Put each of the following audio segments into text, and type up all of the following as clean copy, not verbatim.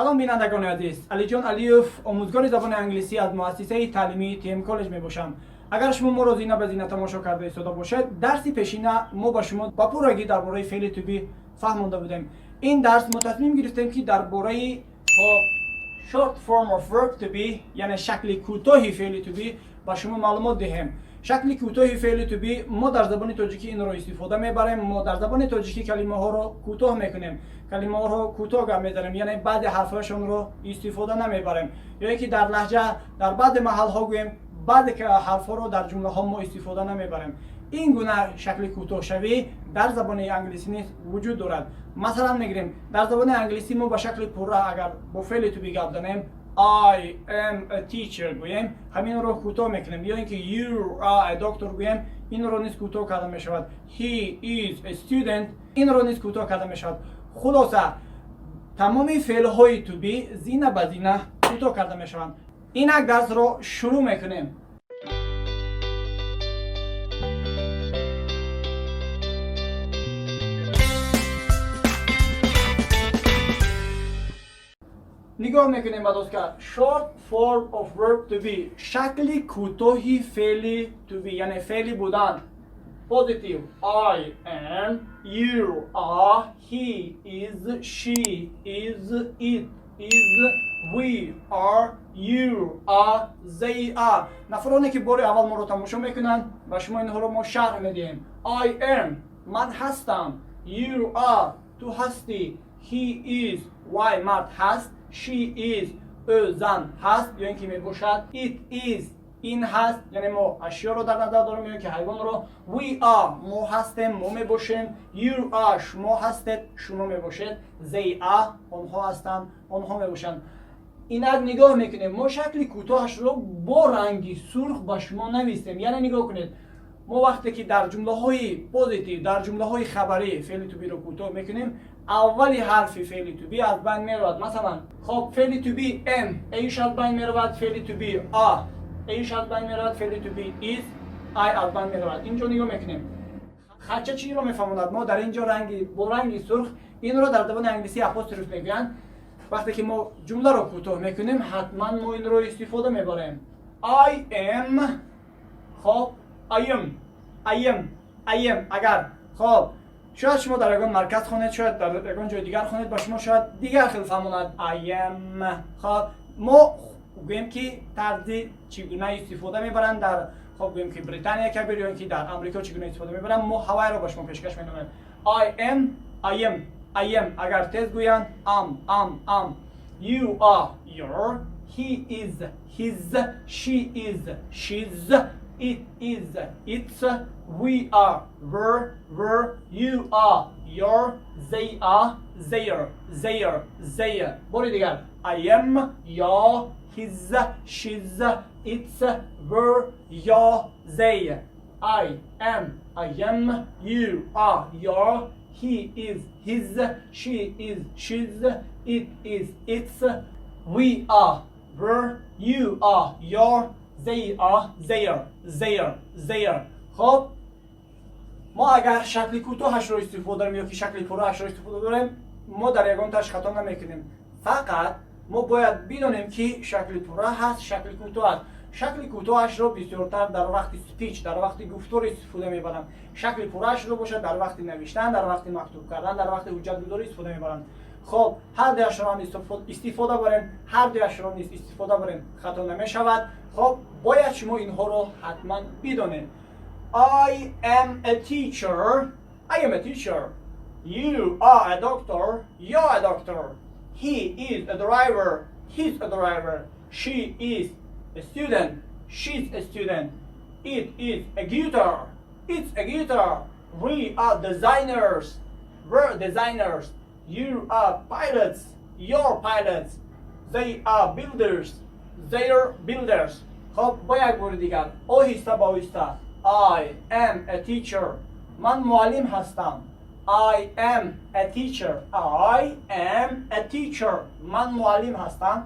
Салом, бинандагони азиз. Алиҷон Алиев, омӯзгори забони англисӣ аз муассисаи таълимии ТМ Коллеҷ мебошам. Агар шумо моро зина ба зина тамошо карда истода бошед, дарси пешина мо ба шумо ба пуррагӣ дар бораи феъли to be фаҳмонда будем. Ин дарс мо тасмим гирифтем, ки дар бораи, хоб, short form of verb to be, яъне шакли кӯтоҳи феъли to be, ба шумо маълумот диҳем. Шакли кӯтоҳи феъли to be, мо дар забони тоҷикӣ инро истифода мебарем. Мо дар забони тоҷикӣ калимаҳоро кӯтоҳ мекунем, калимаҳоро кӯтоҳ гап мезанем, яъне баъди ҳарфҳояшонро истифода намебарем, ё ин ки дар лаҳҷа, дар баъди маҳалҳо гӯем, баъди ҳарфҳоро дар ҷумлаҳо мо истифода намебарем. Ин гуна шакли кӯтоҳшавӣ дар забони англисӣ низ вуҷуд дорад. Масалан мегирем, дар забони англисӣ мо ба шакли пурра агар бо феъли to be гап занем, "I am a teacher" гӯем, ҳаминро кӯтоҳ мекунем, ё ин ки "You are a doctor" гӯем, инро низ кӯтоҳ карда мешавад, "He is a student", инро низ кӯтоҳ карда мешавад. Хулоса, тамоми феълҳои to be зина ба зина кӯтоҳ карда мешаванд. Инак дарсро шурӯъ мекунем. Нигоҳ мекунем ба доска. Short form of verb to be, шакли кӯтоҳи феъли to be, яъне феъли будан. Positive: I am, you are, he is, she is, it is, we are, you are, they are. Нафароне ки бори аввал моро тамошо мекунанд, ба шумо инҳоро мо шарҳ медиҳем. I am, ман ҳастам. You are, ту ҳастӣ. He is, вай мард ҳаст. She is, ӯ зан ҳаст ё ин ки мебошад. It is, ин ҳаст, яъне мо ашёро дар назар дорем ё ин ки ҳайвонро. We are, мо ҳастем, мо мебошем. You are, шумо ҳастед, шумо мебошед. They are, онҳо ҳастанд, онҳо мебошанд. Инак нигоҳ мекунем, мо шакли кӯтоҳашро бо ранги сурх ба шумо навистем. Яъне нигоҳ кунед, мо вақте ки дар ҷумлаҳои positive, дар ҷумлаҳои хабарӣ феъли to be ро кӯтоҳ мекунем, аввали ҳарфи феъли to be аз байн меравад. Масалан, хоб, феъли to be am, a ш аз байн меравад, феъли to be are, a ш аз байн меравад, феъли to be is, i аз байн меравад. Инҷо нигоҳ мекунем, хача чиро мефаҳмонад? Мо дар инҷо ранги бо ранги сурх, инро дар забони англисӣ apostrophe мегӯянд. Вақте ки мо ҷумларо кӯтоҳ мекунем, ҳатман мо инро истифода мебарем. I am, хоб, I am, I am, I am. Агар, хоб, шояд шумо дар ягон марказ хонед, шояд дар ягон ҷои дигар хонед, ба шумо шояд дигар хел фаҳмонад. I am. Хоб, мо гӯем ки тарзи чӣ гуна истифода мебаранд дар, хоб, гӯем ки Британия Кабир ё ин ки дар Амрико чӣ гуна истифода мебаранд, мо ҳавайро ба шумо пешкаш менамоем. I am, I am, I am. Агар тез гӯянд: am, am, am. You are, you're, he is, he's, she is, she's, it is, it's, we are, we're, we're, you are, you're, they are, they're, they're, they're. Бори дигар: I am, you're, he's, she's, it's, we're, you're, they. I am, I am, you are, you're, he is, he's, she is, she's, it is, it's, we are, we're, you are, you're, they are, they're, they're, they're. Хоб, мо агар шакли кӯтоҳашро истифода дорем ё ки шакли пурраашро истифода дорем, мо дар ягон таш хато намекунем. Фақат мо бояд бидонем, ки шакли пурра ҳаст, шакли кӯтоҳ аст. Шакли кӯтоҳашро бисёртар дар вақти speech, дар вақти гуфтор истифода мебаранд. Шакли пурраашро бошад, дар вақти навиштан, дар вақти мактуб кардан, дар вақти ҳуҷҷатгузорӣ истифода мебаранд. Хоб, ҳар дуяшро ҳам истифода барем, ҳар дуяшро низ истифода барем, хато намешавад. Хоб, бояд шумо инҳоро ҳатман бидонед. I am a teacher. I am a teacher. You are a doctor. You're a doctor. He is a driver. He's a driver. She is a student. She's a student. It is a guitar. It's a guitar. We are designers. We're designers. You are pilots. You're pilots. They are builders. They're builders. خب، با یک بار دیگر، آهسته با آهسته. I am a teacher. من معلم هستم. I am a teacher. I am a teacher. من معلم هستم.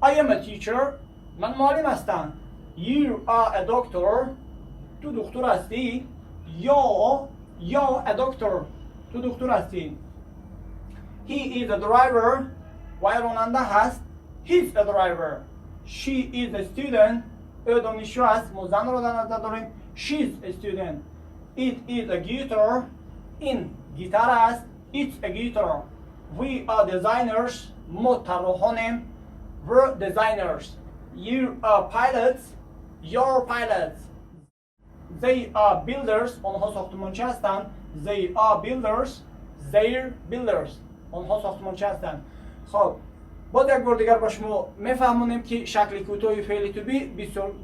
I am a teacher. من معلم هستم. You are a doctor. تو دکتر هستی. You're a doctor. تو دکتر هستی. He is a driver. Вай ронанда ҳаст. He's a driver. She is a student. Ӯ донишҷӯ аст. Мо занро дар назар дорем. She's a student. It is a guitar. Ин гитара аст. It's a guitar. We are designers. Мо тарроҳонем. We're designers. You are pilots. You're pilots. They are builders. Онҳо сохтмончи ҳастанд. They are builders. They're builders. Онҳо сохтмончи ҳастанд. Хоб, боз як бор дигар ба шумо мефаҳмонем, ки шакли кӯтоҳи феъли to be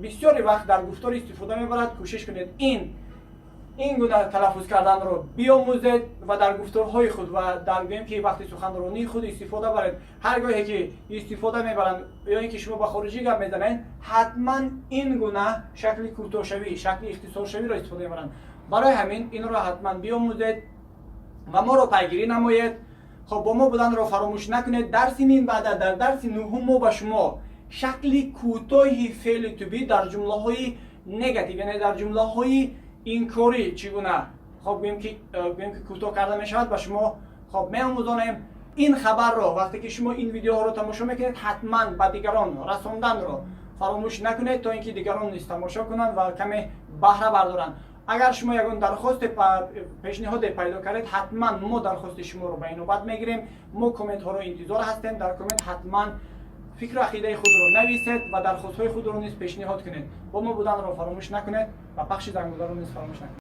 бисёри вақт дар гуфтор истифода мебарад. Кӯшиш кунед, ин гуна талаффуз карданро биомӯзед ва дар гуфторҳои худ ва дар, гӯем ки, вақти суханронии худ истифода баред. Ҳар гоҳе ки истифода мебаранд ё ин ки шумо ба хориҷӣ гап мезанед, ҳатман ин гуна шакли кӯтоҳшавӣ, шакли ихтисоршавиро истифода мебаранд. Барои ҳамин инро ҳатман биомӯзед ва моро пайгирӣ намоед. Хоб, бо мо буданро фаромӯш накунед. Дарси минбаъда, дар дарси нуҳум, мо ба шумо шакли кӯтоҳи феъли to be дар ҷумлаҳои негатив, яъне дар ҷумлаҳои инкорӣ, чӣ гуна, хоб, гӯем ки кӯтоҳ карда мешавад, ба шумо, хоб, меомӯзонем. Ин хабарро, вақте ки шумо ин видеоҳоро тамошо мекунед, ҳатман ба дигарон расонданро фаромӯш накунед, то ин ки дигарон низ тамошо кунанд ва каме баҳра бардоранд. Агар шумо ягон дархосте, пешниҳоде пайдо кардед, ҳатман мо дархости шуморо ба инобат мегирем. Мо комментҳоро интизор ҳастем. Дар коммент ҳатман фикру ақидаи худро нависед ва дархостҳои худро низ пешниҳод кунед. Бо мо буданро фаромӯш накунед ва пахши зангуларо низ фаромӯш накунед.